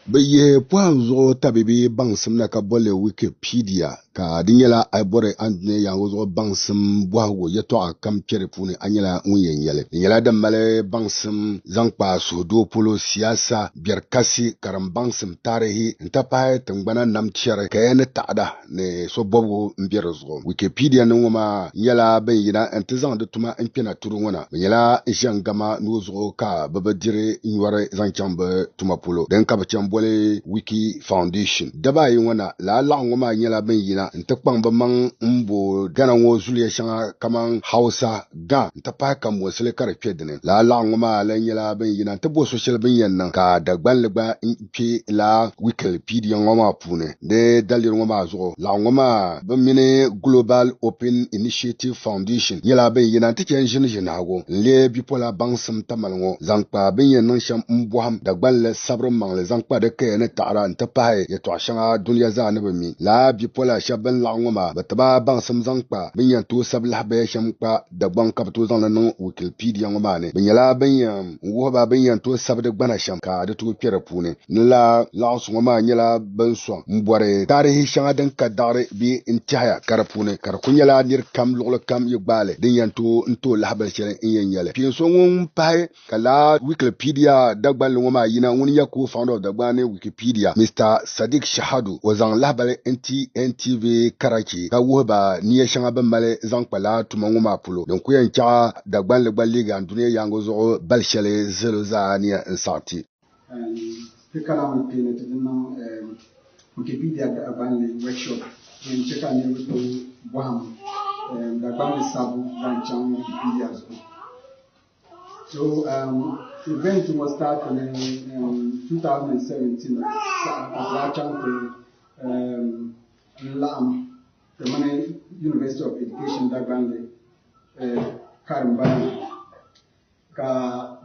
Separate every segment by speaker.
Speaker 1: Bɛ yihi pɔhim zuɣu tabibi baŋsim na ka boli li Wikipedia, ka di nyɛla a yi bɔri andunia yaaŋa zuɣu baŋsim bɔhigu yɛtɔɣa kam kpe di puuni a nyɛla ŋun yɛn nya li. Di nyɛla din mali baŋsim zaŋ kpa suhudoo polo, siyaasa, biɛri kasi, karim baŋsim, taarihi n-ti pahi tiŋgbana namtɛri, kaya ni taɣada ni so bɔbigu m-be di zuɣu. Wikipedia nim ŋɔ maa nyɛla bɛn yina nti zaŋ di tuma n-kpɛna tudu ŋɔ na. Bɛ nyɛla ʒe n-gama nuu zuɣu ka bɛ bi diri nyɔri zaŋ chaŋ bɛ tuma polo. Din ka bɛ chaŋ boli Wiki Foundation. Daba ayi ŋɔ na, lala laɣiŋgu maa nyɛla bɛn yina nti kpaŋ bɛ maŋ m-bo Ghana ŋɔ zuliya shɛŋa kaman Hausa, Ga n-ti pahi Kambonsili ka di kpe dini. Lala laɣiŋgu maa lahi nyɛla bɛn yina nti bo so shɛli bɛ ni yɛn niŋ ka Dagbanli gba kpe lala Wikipedia ŋɔ maa puuni. Di daliri ŋɔ maa zuɣu, laɣiŋgu maa bɛ mini Global Open Initiative Foundation nyɛla bɛn yina nti chɛ n-ʒini ʒinahigu n-leei bipola baŋsim tamali ŋɔ zaŋ kpa bɛ ni yɛn niŋ shɛm m-bɔhim Dagbanli sabiri maŋli zaŋ kpa di kaya ni taɣira nti pahi yɛtɔɣ shɛŋa dunia zaa ni bi mi. Lala bipola shɛba bɛn laɣim ŋɔ maa, bɛ ti ba baŋsim zaŋ kpa bɛ ni yɛn tooi sabi lahabaya shɛm kpa Dagbaŋ ka bɛ tooi zaŋ li niŋ Wikipedia ŋɔ maa ni. Bɛ nyɛla bɛn yɛn wuhi ba bɛ ni yɛn tooi sabi di gbana shɛm ka di tooi kpe di puuni. Ni lala laɣinsi ŋɔ maa nyɛla bɛn sɔŋ m-bɔri taarihi shɛŋa din ka daɣiri bee n-tɛhiya ka di puuni ka di kul nyɛla nir kam luɣili kam yi gbaai li din yɛn tooi n-tooi lahabali shɛli n-yɛn nyɛ li. Kpeen so ŋun pahi Ka lala Wikipedia Dagbanli ŋɔ maa yina ŋuni nyɛ co-founder of Dagbani Wikipedia, Mister Sadiq Shahadu, o zaŋ lahabali n-ti NTV Karachi ka wuhi ba nia shɛŋa bɛ mali zaŋ kpa lala tuma ŋɔ maa polo din ku yɛn chaɣi Dagbanli gba leegi andunia yaangi zuɣu bali shɛli zalo zaa ni yɛn n-saɣi ti.
Speaker 2: Ti kana ŋɔ kpeeni ti di niŋ Wikipedia Dagbanli workshop din che ka niriba tooi bɔhim Dagbanli sabbu zaŋ chaŋ Wikipedia zuɣu. So event ŋɔ start ni 2017 saha ka ti daa chaŋ ti n-laɣim ti mini University of Education Dagbanli karimba nima ka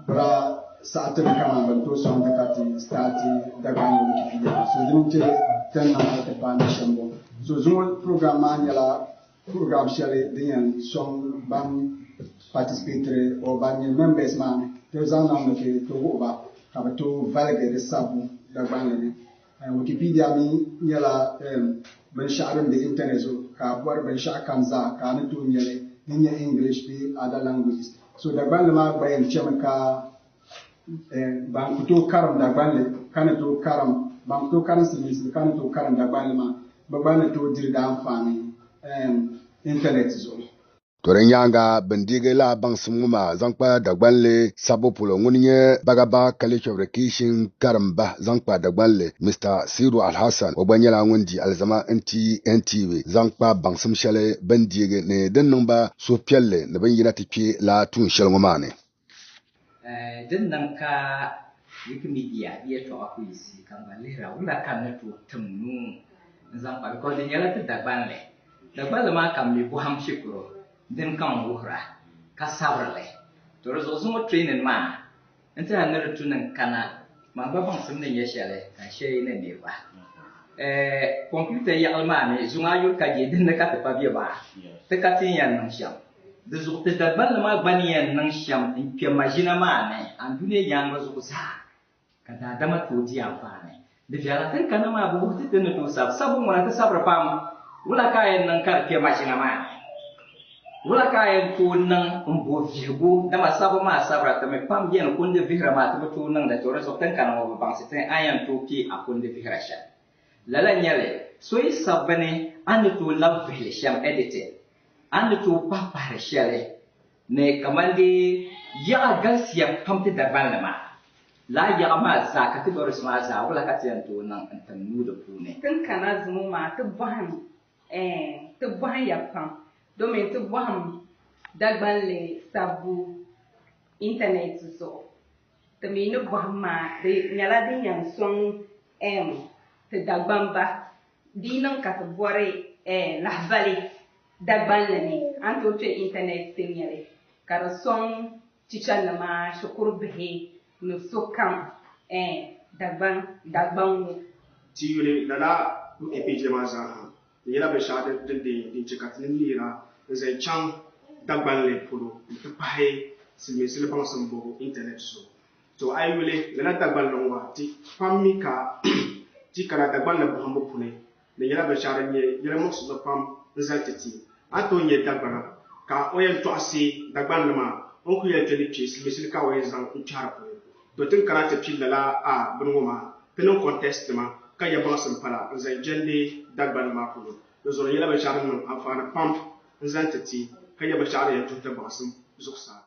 Speaker 2: bɛ daa saɣi ti ni kaman bɛ ni tooi sɔŋ ti ka ti start Dagbanli Wikipedia maa. So dini n-chɛ ti ni niŋ hali ti paai ni shɛm bɔŋɔ. So zuŋɔ program maa nyɛla Program shɛli din yɛn sɔŋ ban participatiri or ban nyɛ members maa ni ti zaŋ niŋ ni ti ti wuhi ba ka bɛ tooi valigi di sabbu Dagbanli ni. Wikipedia mi nyɛla binshɛɣu din be internet zuɣu ka a bɔri binshɛɣu kam zaa ka a ni tooi nya li din nyɛ English bee other languages. So Dagbanli maa gba yɛn chɛmi ka ban ku tooi karim Dagbanli ka ni tooi karim ban ku tooi karim silimiinsili ka ni tooi karim Dagbanli maa bɛ gba ni tooi diri di anfaani internet zuɣu.
Speaker 1: To di nyaaŋa bɛn deegi lala baŋsim ŋɔ maa zaŋ kpa Dagbanli sabbu polo ŋuni nyɛ Bagabaga College of Education karimba zaŋ kpa Dagbanli Mister Seidu Alhassan o gba nyɛla ŋun di alizama n-ti NTV zaŋ kpa baŋsim shɛli bɛn deegi ni din niŋ ba suhupiɛlli ni bɛn yina ti kpe lala tuun shɛli ŋɔ maa ni.
Speaker 3: Din niŋ ka Wikimedia yɛltɔɣa ku yiɣisi ka n gba lihira wula ka n ni tooi tim nuu n-zaŋ kpa because di nyɛla ti Dagbanli. Dagbanli maa ka m mi bɔhim shikuru dini ka n wuhira ka sabiri li. To di zuɣu zuŋɔ training maa n tɛha ni di tu ni n kana man gba baŋsim ni nyɛ shɛli ka n share ni niriba. Computer yaɣili maa ni zuŋɔ a yuli ka je dinni ka ti pa be maa ti ka ti ni yɛn niŋ shɛm. Di zuɣu ti Dagbanli maa gba ni yɛn niŋ shɛm n-kpe maʒina maa ni andunia yaaŋa zuɣu zaa, ka daadama tooi di anfaani. Di viɛla ti ni kana maa bi wuhi ti ti ni tooi sabi sabbu ŋuna ti sabiri pam. Wula ka a yɛn niŋ ka di kpe maʒina maa ni? Wula ka a yɛn tooi niŋ m-bo vihigu? Dama sabbu maa sabira ti mi pam beni kundi vihira maa ti bi tooi niŋda to di zuɣu ti ni kana ŋɔ bi baŋsi ti a yɛn tooi kpe a kundi vihira shɛm. Lala n-nyɛ li, so yi sabi bini a ni tooi labi vihili shɛm, editing, A ni tooi pahi pahiri shɛli ni kamani yaɣa galisiya pam ti Dagbanli maa, lala yaɣa maa zaa, categories maa zaa, wula ka ti yɛn tooi niŋ n-tim nuu di puuni?
Speaker 4: Tin kana zuŋɔ maa ti bɔhim ɛɛn ti bɔhim ya pam domin ti bɔhim Dagbanli sabbu internet zuɣu. Ti mi ni bɔhim maa di nyɛla din yɛn sɔŋ ɛɛm ti Dagbamba Di yi niŋ ka ti bɔri lahibali Dagbanli ni, a ni tooi kpe intanɛt ti nya li ka di sɔŋ chichanima, shikuru bihi ni sokam Dagbaŋ Dagbaŋ ŋɔ.
Speaker 5: Ti yuli lala Wikipedia maa zaa ha, di nyɛla binshɛɣu din din che ka ti ni neera n-zaŋ chaŋ Dagbanli polo nti pahi silimiinsili baŋsim bɔbu intanɛt zuɣu. To a yi yuli lala Dagbanli ŋɔ maa, ti pam mi ka ti kana Dagbanli bɔhimbu puuni, di nyɛla binshɛɣu din nyɛ yɛlimuɣisiri pam n-zaŋ ti ti. A ni tooi nya Dagbana ka o yɛn tɔɣisi Dagbanli maa, o ni kuli yɛli ti ni kpe silimiinsili ka o yɛn zaŋ n-kpɛhiri puuni. To ti ni kana ti pili lala a bini ŋɔ maa, ti niŋ contest nima ka nya baŋsim pala n-zaŋ jɛndi Dagbanli maa polo. Di zuɣu di nyɛla binshɛɣu din niŋ anfaani pam n-zaŋ ti ti, ka nyɛ binshɛɣu din yɛn tuhi ti baŋsim zuɣusaa.